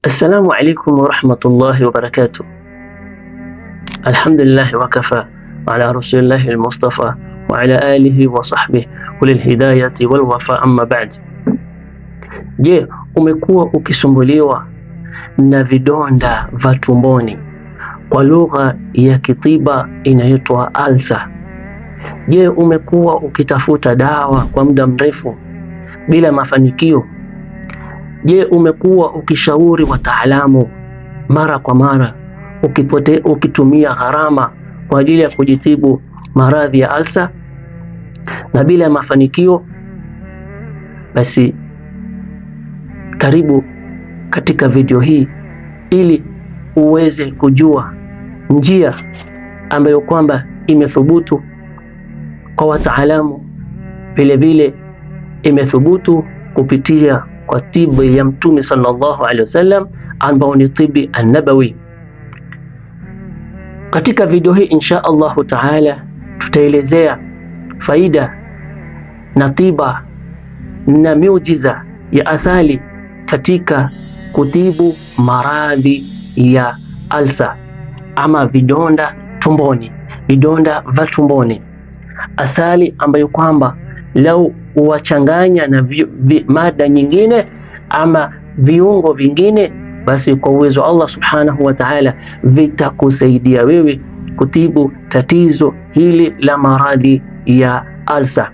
Assalamu alaikum warahmatullahi wabarakatuh. Alhamdulillahi wakafa wa ala rasulillahi almustafa wa ala alihi wa sahbihi ulil hidayati wal wafa, amma ba'd. Je, umekuwa ukisumbuliwa na vidonda vya tumboni, kwa lugha ya kitiba inaitwa alsa? Je, umekuwa ukitafuta dawa kwa muda mrefu bila mafanikio? Je, umekuwa ukishauri wataalamu mara kwa mara ukitumia gharama kwa ajili ya kujitibu maradhi ya alsa na bila mafanikio? Basi karibu katika video hii ili uweze kujua njia ambayo kwamba imethubutu kwa wataalamu, vile vile imethubutu kupitia kwa tiba ya Mtume sallallahu alaihi wasallam ambao ni tibi an-nabawi. Katika video hii insha Allahu taala tutaelezea faida na tiba na miujiza ya asali katika kutibu maradhi ya alsa ama vidonda tumboni, vidonda vya tumboni. Asali ambayo kwamba lau uwachanganya na mada nyingine ama viungo vingine, basi kwa uwezo wa Allah subhanahu wa ta'ala vitakusaidia wewe kutibu tatizo hili la maradhi ya alsa.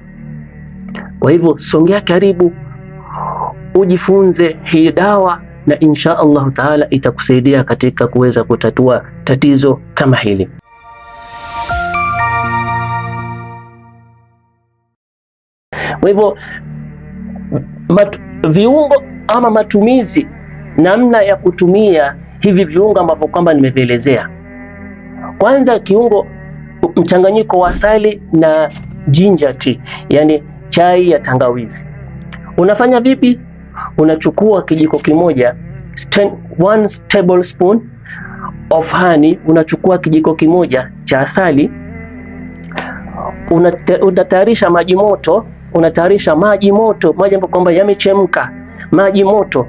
Kwa hivyo songea karibu ujifunze hii dawa na insha Allahu taala itakusaidia katika kuweza kutatua tatizo kama hili. Kwa hivyo viungo ama matumizi, namna ya kutumia hivi viungo ambavyo kwamba nimevielezea. Kwanza kiungo, mchanganyiko wa asali na ginger tea, yani chai ya tangawizi. Unafanya vipi? Unachukua kijiko kimoja, 1 tablespoon of honey, unachukua kijiko kimoja cha asali, unatayarisha maji moto, unatayarisha maji moto, maji ambayo kwamba yamechemka, maji moto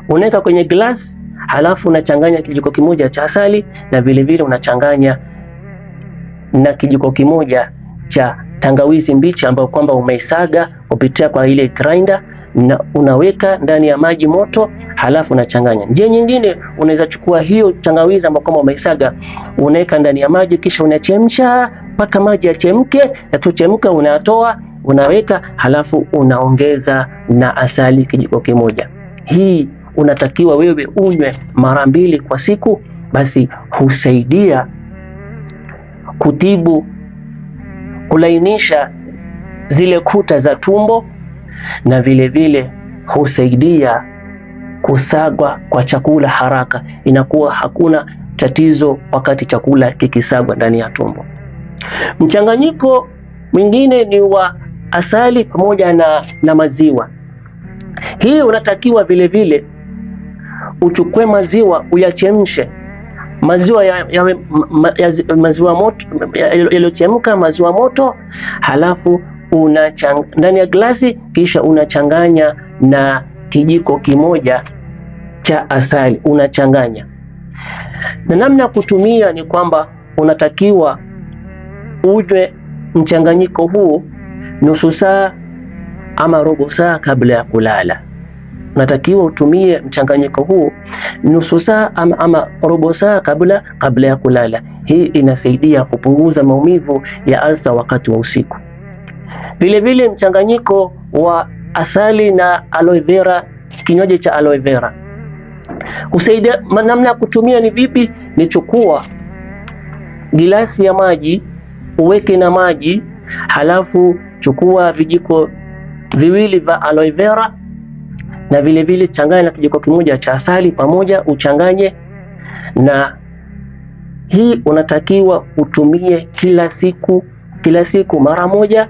unaweka kwenye glass, halafu unachanganya kijiko kimoja cha asali na vile vile unachanganya na kijiko kimoja cha tangawizi mbichi ambayo kwamba umeisaga kupitia kwa ile grinder, na unaweka ndani ya maji moto, halafu unachanganya. Njia nyingine, unaweza chukua hiyo tangawizi ambayo kwamba umeisaga, unaweka ndani ya maji, kisha unachemsha mpaka maji yachemke. Yakichemka unatoa, unaweka, halafu unaongeza na asali kijiko kimoja. Hii unatakiwa wewe unywe mara mbili kwa siku, basi husaidia kutibu, kulainisha zile kuta za tumbo na vile vile husaidia kusagwa kwa chakula haraka, inakuwa hakuna tatizo wakati chakula kikisagwa ndani ya tumbo. Mchanganyiko mwingine ni wa asali pamoja na maziwa. Hii unatakiwa vile vile uchukue maziwa uyachemshe, maziwa maziwa moto yaliyochemka, maziwa moto, halafu ndani ya glasi, kisha unachanganya na kijiko kimoja cha asali, unachanganya. Na namna ya kutumia ni kwamba unatakiwa unywe mchanganyiko huu nusu saa ama robo saa kabla ya kulala. Unatakiwa utumie mchanganyiko huu nusu saa ama robo saa kabla ya kulala. Hii inasaidia kupunguza maumivu ya alsa wakati wa usiku. Vile vile mchanganyiko wa asali na aloe vera, kinywaji cha aloe vera husaidia. Namna ya kutumia ni vipi? Ni chukua gilasi ya maji uweke na maji, halafu chukua vijiko viwili vya aloe vera na vile vile changanya na kijiko kimoja cha asali pamoja, uchanganye. Na hii unatakiwa utumie kila siku, kila siku mara moja,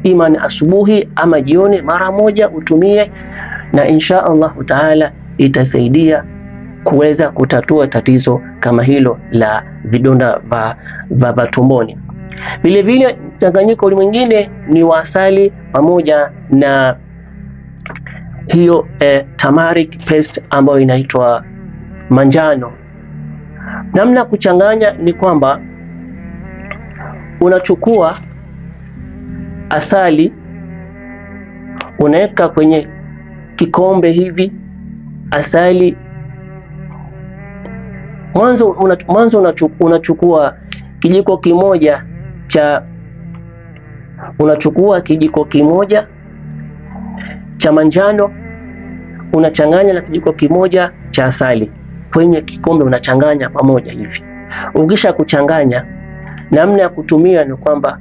ima ni asubuhi ama jioni, mara moja utumie, na insha Allahu taala itasaidia kuweza kutatua tatizo kama hilo la vidonda vya tumboni. Vile vile mchanganyiko mwingine ni wa asali pamoja na hiyo turmeric paste ambayo inaitwa manjano. Namna kuchanganya ni kwamba unachukua asali unaweka kwenye kikombe hivi asali. Mwanzo unachukua kijiko kimoja cha unachukua kijiko kimoja cha manjano unachanganya na kijiko kimoja cha asali kwenye kikombe, unachanganya pamoja hivi. Ukisha kuchanganya, namna ya kutumia ni kwamba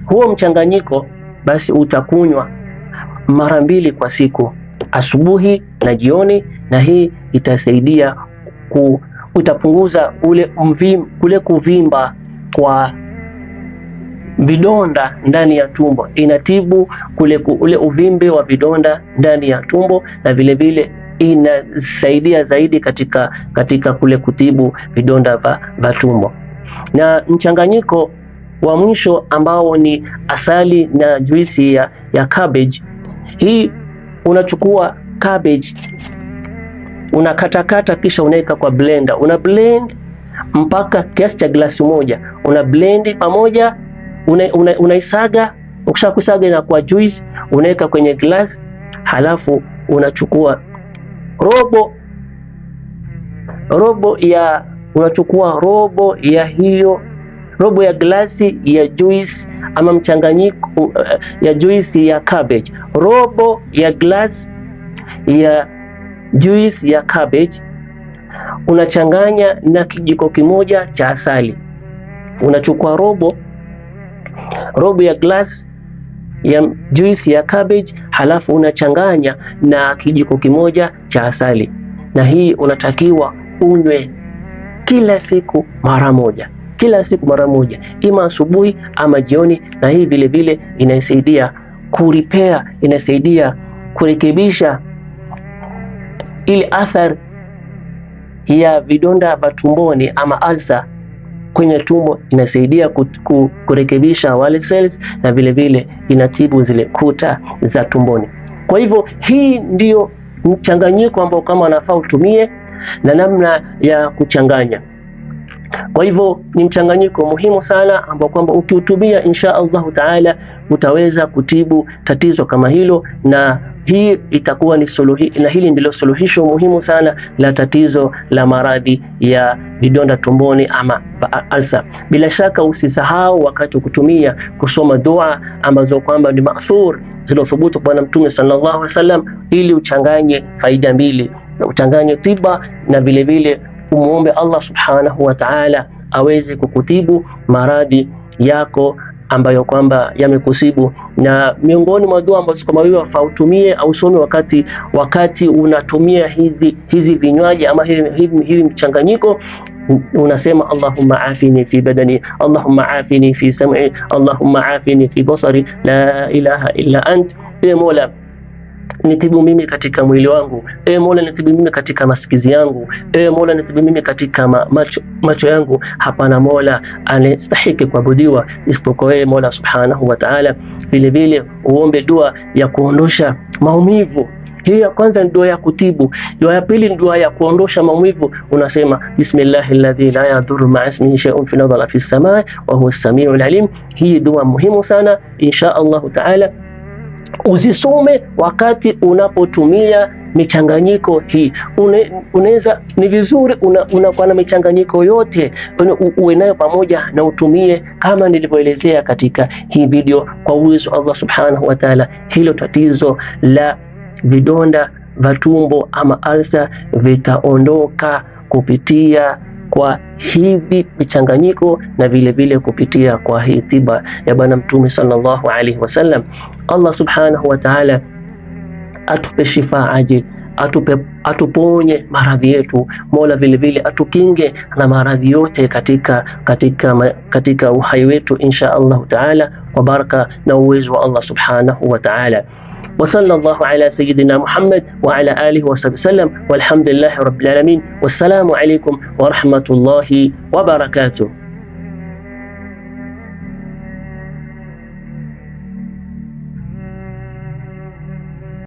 huo mchanganyiko basi utakunywa mara mbili kwa siku, asubuhi na jioni, na hii itasaidia utapunguza ule kule kuvimba kwa vidonda ndani ya tumbo. Inatibu ule uvimbe wa vidonda ndani ya tumbo, na vile vile inasaidia zaidi katika kule kutibu vidonda vya tumbo. Na mchanganyiko wa mwisho ambao ni asali na juisi ya cabbage. Hii unachukua cabbage unakatakata, kisha unaweka kwa blender, una blend mpaka kiasi cha glasi moja, una blend pamoja, unaisaga. Ukisha kusaga inakuwa juice, unaweka kwenye glass, halafu unachukua robo ya hiyo robo ya glasi ya juice ama mchanganyiko ya juice ya cabbage, robo ya glass ya juice ya cabbage unachanganya na kijiko kimoja cha asali. Unachukua robo ya glass ya juice ya cabbage, halafu unachanganya na kijiko kimoja cha asali, na hii unatakiwa unywe kila siku mara moja, kila siku mara moja, ima asubuhi ama jioni. Na hii vile vile inasaidia kurepair, inasaidia kurekebisha ile athari ya vidonda vya tumboni ama ulcer kwenye tumbo, inasaidia kurekebisha wale cells na vile vile inatibu zile kuta za tumboni. Kwa hivyo hii ndiyo mchanganyiko ambao kama unafaa utumie na namna ya kuchanganya. Kwa hivyo ni mchanganyiko muhimu sana ambao kwamba ukiutumia insha Allahu taala utaweza kutibu tatizo kama hilo, na hii itakuwa ni suluhi, na hili ndilo suluhisho muhimu sana la tatizo la maradhi ya vidonda tumboni ama ulcer. Bila shaka usisahau wakati kutumia kusoma dua ambazo kwamba ni maathur zilizothubutu kwa Bwana Mtume sallallahu alaihi wasallam, ili uchanganye faida mbili, uchanganye tiba na vile vile umuombe Allah subhanahu wa ta'ala aweze kukutibu maradhi yako ambayo kwamba yamekusibu. Na miongoni mwa dua ambazo kama wewe wafaa utumie au usome wakati unatumia hizi vinywaji ama hivi mchanganyiko, unasema Allahumma afini fi badani, Allahumma afini fi sam'i, Allahumma afini fi basari, la ilaha illa ant. Ewe Mola nitibu mimi katika mwili wangu, ewe Mola nitibu mimi katika masikizi yangu, ewe Mola nitibu mimi katika macho yangu. Hapana Mola anastahiki kuabudiwa isipokuwa wewe Mola subhanahu wa ta'ala. Vile vile uombe dua ya kuondosha maumivu. Hiyo ya kwanza ni dua ya kutibu. Dua ya pili ni dua ya kuondosha maumivu. Unasema bismillahi alladhi la yadhurru ma'a ismihi shay'un fil ardi wala fis samai wa huwa as-sami'ul alim. Hii dua muhimu sana, insha Allahu ta'ala uzisome wakati unapotumia michanganyiko hii. Unaweza, ni vizuri unakuwa na michanganyiko yote uwe nayo pamoja na utumie kama nilivyoelezea katika hii video. Kwa uwezo wa Allah subhanahu wa ta'ala, hilo tatizo la vidonda vya tumbo ama ulcer vitaondoka kupitia kwa hivi michanganyiko na vile vile kupitia kwa hii tiba ya Bwana Mtume sallallahu alaihi wasallam. Allah subhanahu wa ta'ala atupe shifa ajil, atuponye maradhi yetu Mola, vile vile atukinge na maradhi yote katika uhai wetu insha Allah taala, kwa baraka na uwezo wa Allah subhanahu wa ta'ala. Wa sallallahu ala sayyidina Muhammad wa ala alihi wa sahbihi sallam, walhamdulillahi rabbil alamin, wassalamu alaykum wa rahmatullahi wa barakatuh.